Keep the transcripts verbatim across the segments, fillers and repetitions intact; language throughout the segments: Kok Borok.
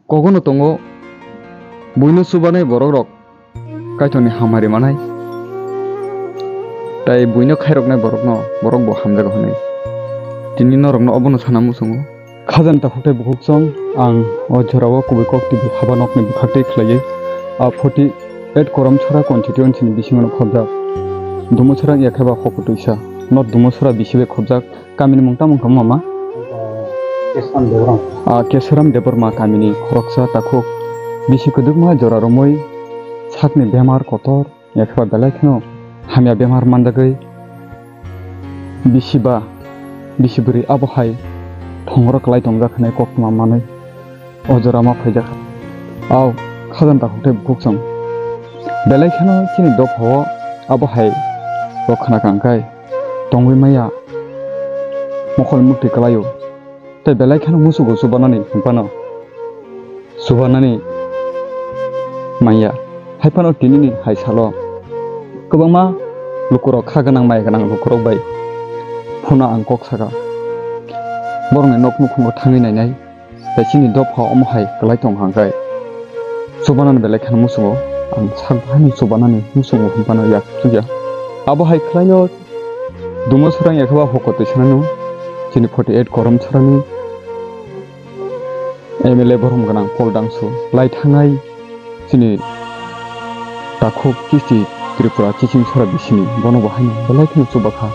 Kogono tongo, buino chubanai borokrok Kaitorni hamari manai, tai buino khairoknai borokno borok bo hamjago hwnwi. Tini norokno obono sana muchungo. Khajani takhuk tei bukhuk chwng ang o jorao kubui kok T V haba nokni bwkhaktwi khlaiwi a forty eight Korom Chhara constituency ni bisingo no khobjak. Dumo Chhara wngya khe ba Hoko Twisa, North Dumo Chhara bisi bai khobjak. Kamini mung tamo wngkha mama? Kesaram Debbarma. Ah, Kesaram Debbarma kamini khoroksa takhuk bisi kwdwkma jora romwi sakni bemar kotor, yakhe ba belai kheno hamya bemar manjagwi bisi ba bisi bwrwi abo hai thongoro kwlai tongjak hwnwi koktwma manwi o jora ma phaijak. Au, khajani takhuk tei bukhuk chwng. Belai kheno chini dophao abo hai bo khna kang khai tongwi maya mokol mukti kwlaio. Tei belai kheno musugo chubanani hwnphano chubanani manya. Haiphano tinini hai salo kwbangma lukurok kha gwnang maya gwnang lukurok bai phano ang kok saka. Borokni nok nukhungo thangwi nainai. Tei chini dopha omo hai kwlai tong hang khe chubanani belai kheno muchungo, ang sak bahai chubanani muchungo hwnphano yak chuya. Abo hai khlaino Dumo Chhara wngya khe ba Hoko Twisanano chini forty eight Korom Chharani M L A borom gwnang Paul Dangsu lai thangnai. Chini takhuk kisti Tripura Chiching Sora bisini bono bo haino belai kheno chubakha.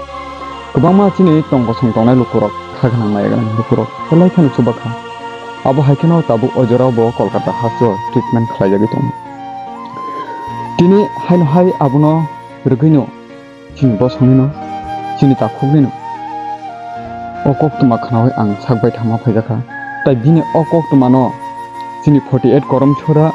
Kwbangma chini tong kosong tongnai lukurok, kha gwnang maya gwnang lukurok belai kheno chubakha. Abo hai kheno tabuk o jorao bo Kolkata hasteo treatment khlaijagwi tongo. Tini haino hai abono rwgwino chini bosongnino, chini takhuknino o koktwma khnaui ang sak baithangma phaijakha. Tai bini o koktwmano chini forty eight Korom Chhara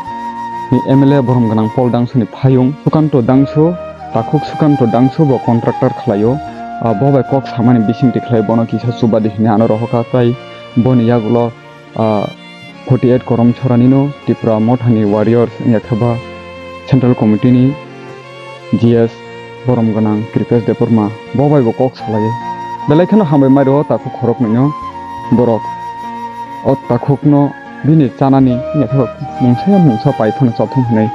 ni M L A borom gwnang Paul Dangsu ni phayung Sukanto Dangsu, takhuk Sukanto Dangsu bo contractor khlaio. Ah, bo bai kok samani bisingtwi khlai bono kisa chubadi hwnwi ano rohorkha, tai boni yagulo ah, forty eight Korom Chhara nino Tipra Mothani Warriors wngya khe ba Central Committee ni G S borom gwnang Kripesh Debbarma bo bai bo kok salaio. Belai kheno hambai mai rwo takhuk khoroknwino borok o takhukno bini chanani wngya khe ba mungsa ya mungsa pai phano chothung hwnwi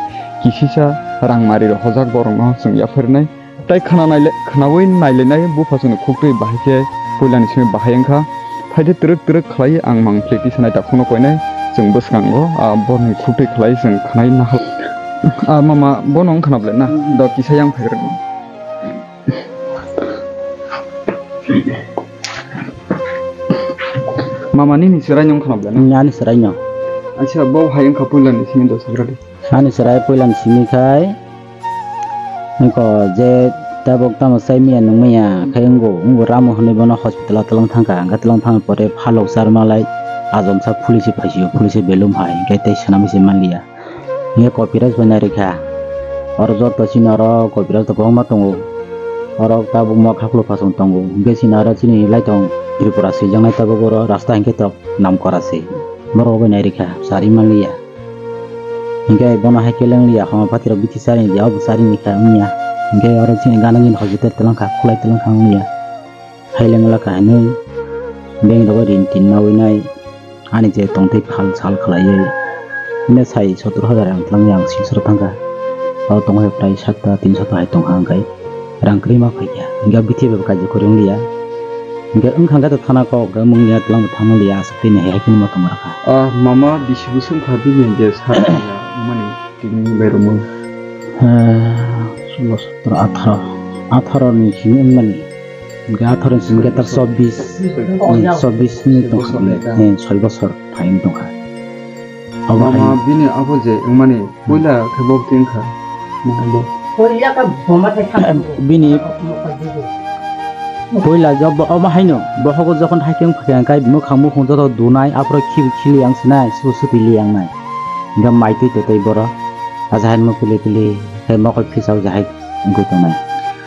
kisisa rang mari rw hojak borokno chwng yapharnai. Tai khna naile, khnaui nailainai buphasongni khuktwi bahai khe puilani simi bahai wngkha. Phaide twrwk twrwk khlai ang mang pleti sanai takhukno koinai. Chwng bwskango, ah, borni khuktwi khlai chwng khnai nahal. Ah, mama, bono wng khna ble na? Do kisa yang phaigrwk. Mama, nini chwraino wng khna ble na? Ani chwraino. Acha, bo hai wngkha puilani simi do sagra di. Ani chwrai puilani simi khai, wngkha je tabuk tamo sai maya nung maya khai wngo, wngo ramo hwnwi bono hospital o twlang thangkha, hwnkhe twlang thangkha pore phalok charwma lai ajomsa police phaisio, police belum hai hwnkhe tei swnamwi se manliya. Hwnkhe Kopiraj bai nairikha, oro joto chini oro Kopiraj to kwbangma tongo, oro tabuk mokha khuluk phasong tongo, hwnkhe chini oro chini laitong Tripura swijaknai tabuk oro rasta hwnkhe tok Namkora se, borok bai nairikha, charwi manliya. Hingke bono hai khe lengliya, homa patirok bithi charini liya, obo charini kha wngya. Hingke oro chini gana gini hospital twlang kha, khulai twlang kha wngya. Hai lengla kha hinwi bank rogo rin tin naui nai, ani je tongtwi phal sal khlaiwi. Hino sai sotor hajar ang twlangya ang singso thangkha. O tongo hai prai satta tin sota hai tongkha hingkai. Rang kwrwi ma phaikha, hingke bithi bai bo kaijak kwrwi wngliya. Hingke wngkha hingke to thana kok, hingke mungya twlang bo thangma liya, aswk tini hai hai phano ma tongma rwkha. Ah, mama bisi bwswk wngkha bini je sa mani tini bai rwmwi. Ah, solo, sotoro, atharo. Atharo ni simi wngmani. Hingke atharo ni simi hingke ta chobbish, eh, chobbish ni tongkha, eh, soi bosor phaiyung tongkha. Abo mama hai bini abo je wngmani puila khe bo twi wngkha. Mama bo. Puila khe boma thai thang. Bini puila job bo omo haino bohogo jokhon haikhe wngkha khe ang kai mukhang mukhung joto dunai aphuru khili khili ang sinai su suti li ang nai. Hingkhe mai twi totoi borok. Acha hai mo pili pili khe mokol phisao jahai wngwi tongnai.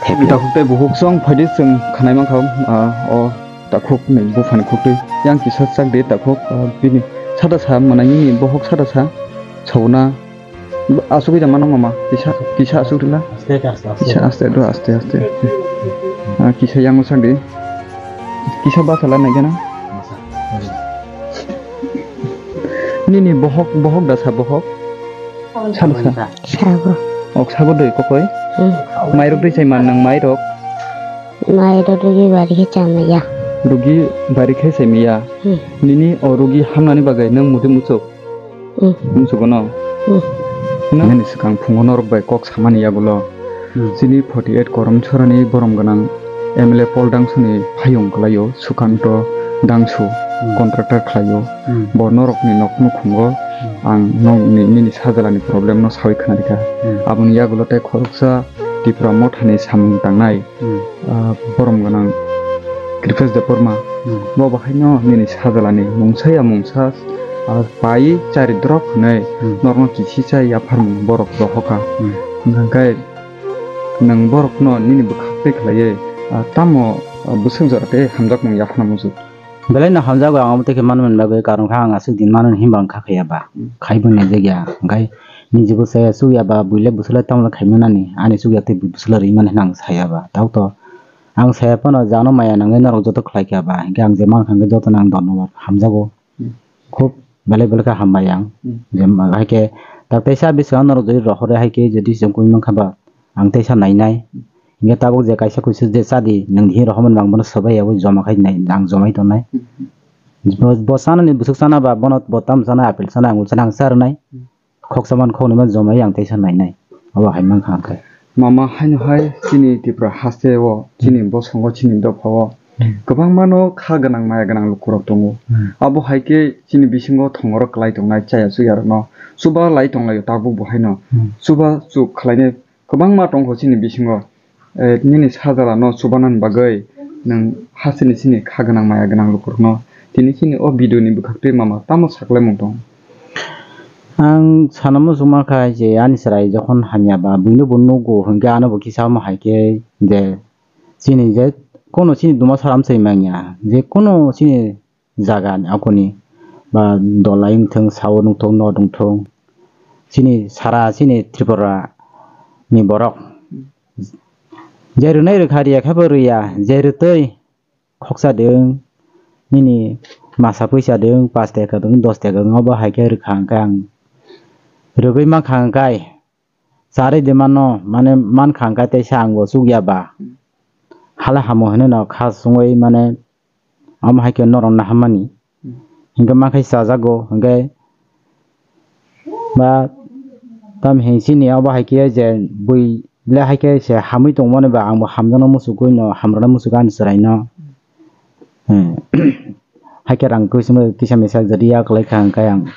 Thepli. Takhuk tei bukhuk song phaidi chwng khanai mankha, ah, o. Takhuk ni buphani khuktwi yang kisa chak de takhuk, ah, bini sada sa manai nini bohok sada sa sauna asugwi da mano mama kisa, kisa asuk rila. Aste, aste, aste. Kisa aste do aste aste aste. Ah, kisa yang chak de kisa basa la nai gana. Nini bohok, bohok da sa bohok? Sabo sa. Sabo. Ok, sabo doi kokoi. Hmm. Mairok doi chai man nang mairok. Mairok doi bari khe chama ya. Rugi bari khe chai maya. Hmm. Nini o rugi hamnani bagwi nang muti muchuk. Hmm. Muchuk no. Hmm. Nang nini swkang phungo norok bai kok samani yagulo. Hmm. Chini forty eight Korom Chorani borom gwnang M L A Paul Dangsu ni phayung kwlaio, Sukanto Dangsu, hmm, contractor khlaio. Hmm. Bo norokni nok nukhungo, hmm, ang nokni nini sajalani problem no sawi khna rikha. Hmm. Aboni yagulo tei khoroksa Tipra Mothani samung tangnai, hmm, ah, borom gwnang Kripesh Debbarma. Hmm. Bo bahaino nini sajalani mungsa ya mungsa, ah, pai chari drop hwnwi, hmm, norokno kichi chai yapharmung borok rohorkha. Hmm. Hwnkha khe nwng borokno nini bwkhak twi khlaiwi, ah, tamo, ah, bwswk jora tei hamjakmung yaphana muchuk? Belai no hamjago, ang omo tei khe manmani bagwi, karon khe ang aswk din manmani hinba ang kha khaiya ba. Hmm. Khaibo nai jagya, hwnkhe nini bo saya chukya ba, buile bwswk lai tamo khaimani, ani chukya tei bwswk lai rimani hwnwi ang saya ba. Tabuk to ang saya phano jano maya nangwi norok joto khlai kha ba, hwnkhe ang je mankha hwnkhe jotono ang dhonnobad hamjago. Hmm. Khub belai belai khe hambai ang. Hmm. Je ma-, hai khe tak teisa bwskango norok jodi rohor hai khe jodi chwng koi mankha ba ang teisa nainai. Hingke tabuk je kaisa kuisu je chadi, nwng dihin rohormani bang bono sobai ya, bo joma khai nai, ang jomai tongnai. Hmm. Bo, bo chanani bwswk chana ba, bono bo tamo chana, apple chana, angul chana, ang cha rwnai. Hmm. Khoksa man khoknwi man jomai ang teisa nainai. Obo hai mankha ang khe. Mama haino hai chini Tripura haste o, chini, hmm, bosongo, chini dopha o, hmm, kwbangma no kha gwnang maya gwnang lukurok tongo. Hmm. Abo hai khe chini bisingo thongorok kwlai tongnai chaya chuya rokno chuba lai tonglaio tabuk bo haino. Hmm. Chuba chuk khlainai kwbangma tongkho chini bisingo. Eh, nini sajala no chubanani bagwi nwng hasteni chini kha gwnang maya gwnang lukurokno tini chini o video ni bwkhak twi mama tamo saklaimung tong? Ang sana muchungma kha je ani chwrai jokhon hamya ba buino bo nugo hwnkhe ano bo kisa omo hai khe je chini je kono chini duma sara amchai manya je kono chini jaga ni akuni ba dolai wngthung, sao wngthung, nod wngthung, chini sara chini Tripura ni borok je rwnai rwkha, riya khe bo rwya, je rwtwi khoksa de wng, nini masa puisa de wng, pash taka de wng, dos taka de wng, obo hai khe rwkha hwnkhe ang rwgwi mankha hwnkhe. Charwi de mano, mane, mankha hwnkhe teisa ang bo chukya ba. Hala hamo hinwi no kha sungwi, mane, omo hai khe norok nahammani. Hinkhe ma khe chajago, hinkhe ba tam hin chini obo hai khe je bui le hai khe se hamwi tongmani ba ang bo hamjakno muchugwi no, hamrwna muchugwi ani chwraino. Hmm. Hai khe rang kisa misa jadi ya kwlai kha hwnkhe ang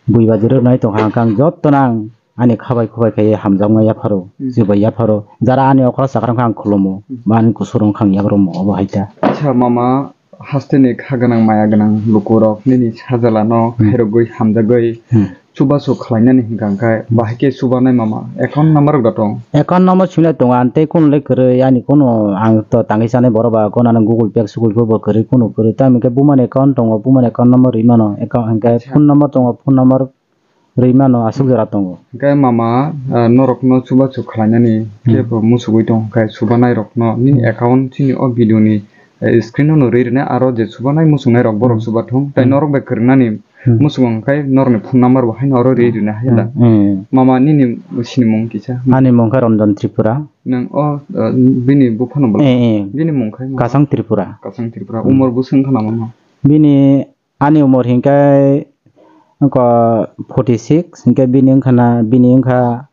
bui bajirok nai tongkha hwnkhe ang jotono ang ani khabai khubai khai hamjakma yapharo, hmm, chubai yapharo. Jara ani okra chakra wngkha ang khulumo, hmm, ba ani kusurok wngkha ang yagromo, obo hai ta. Acha mama, hasteni kha gwnang maya gwnang lukurok nini sajalano, hmm, khairogwi hamjagwi, hmm, chubachu khlainani hwnkha hwnkhe bahai khe chubanai mama account number rok da tong? Account number swinai tongo, ang tei kunu le kwrwi, ani kunu ang to tangwi chanai borok ba, kunu ano Google Pay, Google Pay bo kwrwi, kunu kwrwi. Tamo hwnkhe bumani account tongo, bumani account number rwi mano, account hwnkhe, acha, phone number tongo, phone number rwi mano, aswk jora tongo. Hwnkhe mama, ah, norokno chubachu khlainani, hmm, kebo muchugwi tong khe chubanai rokno nini, hmm, account chini o video ni eh, screen o no rwi rwna aro je chubanai muchungnai rok borok, hmm, chubathung, tai, hmm, norok bai kwrwngnani, hmm, muchung hwnkhe norokni phone number bo haino oro rwi rwna hai da. Hmm. Mama nini sini mung kisa? Ani mung khe Ranjan Tripura. Nwng o, eh, bini buphano bwla? Eh, eh. Bini mung khe ma? Kasang Tripura. Kasang Tripura. Hmm. Umor bwswk wngkha namo no? Bini, ani umor hinkhe wngkha forty six, hinkhe bini wngkha na, bini wngkha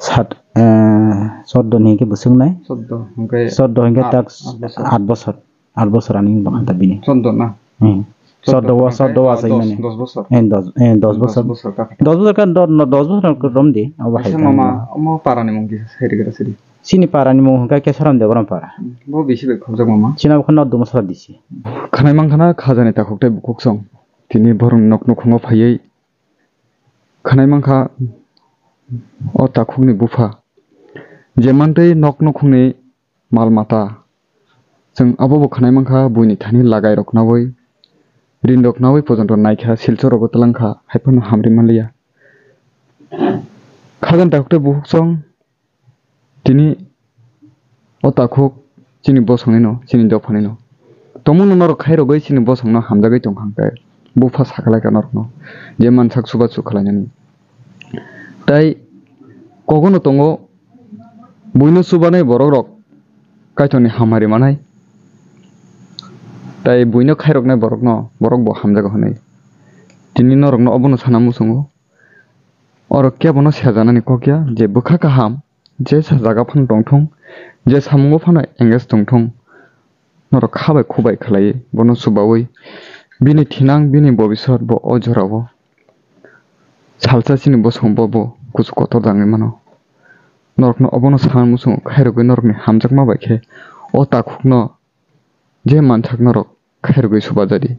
Sat, eh, soddo ni hingke bwswk nai? Soddo hingke soddo hingke aat, tak aat bosor. Aat bosor. Aat bosor ani wngkha ta bini. Soddo na? Hmm. Soddo, soddo o, hingke, soddo o ah, asai dos, mani. Dos bosor. Eh, dos, eh, dos bosor. Dos bosor ka kha. Dos bosor ka, do-, no, dos bosor ka rom di. Abo hai. Kaisa mama, omo para ni mung kisa sai rwgra sidi. Chini para ni mung hingke Kesaram Debbarma para. Hmm. Bo bisi bai khobjak mama. Chini abo kheno dumo sora disi. Khanai mang khana khajani takhuk tei bukhuk song. Tini borok nok nukhungo phaiwi Khwnai mankha o takhukni bupha, je mantwi nok nukhungni mal mata. Chwng abobo khwnai mankha, buini thani lagairok naui, rinrok naui pojonto naikha, silchorrogo twlangkha, haiphano hamri manliya. Khajani takhuk tei bukhuksong Tini o takhuk chini bosongnino, chini dophanino. Tongmungno norok khairogwi chini bosongno hamjagwi tongkha hwnkhe, bupha sakalaika norokno, je mansak chubachu khlainani. Tai kogono tongo, buino chubanai borok rok Kaitorni hamari manai, tai buino khairoknai borokno borok bo hamjago hwnwi. Tini norokno obono sana muchungo, oro kebono sejanani kok ya je bwkha kaham, je sa jaga phano tongthung, je samungo phano engage tongthung, norok kha bai khu bai khlaiwi bono chubawi bini thinang, bini bobiswt bo o jorao salsa chini bosong bo bo kuchuk kotor jangwi mano. Norokno obono sana muchungo khairogwi norokni hamjakma bai khe o takhukno je mansak norok khairogwi subajadi.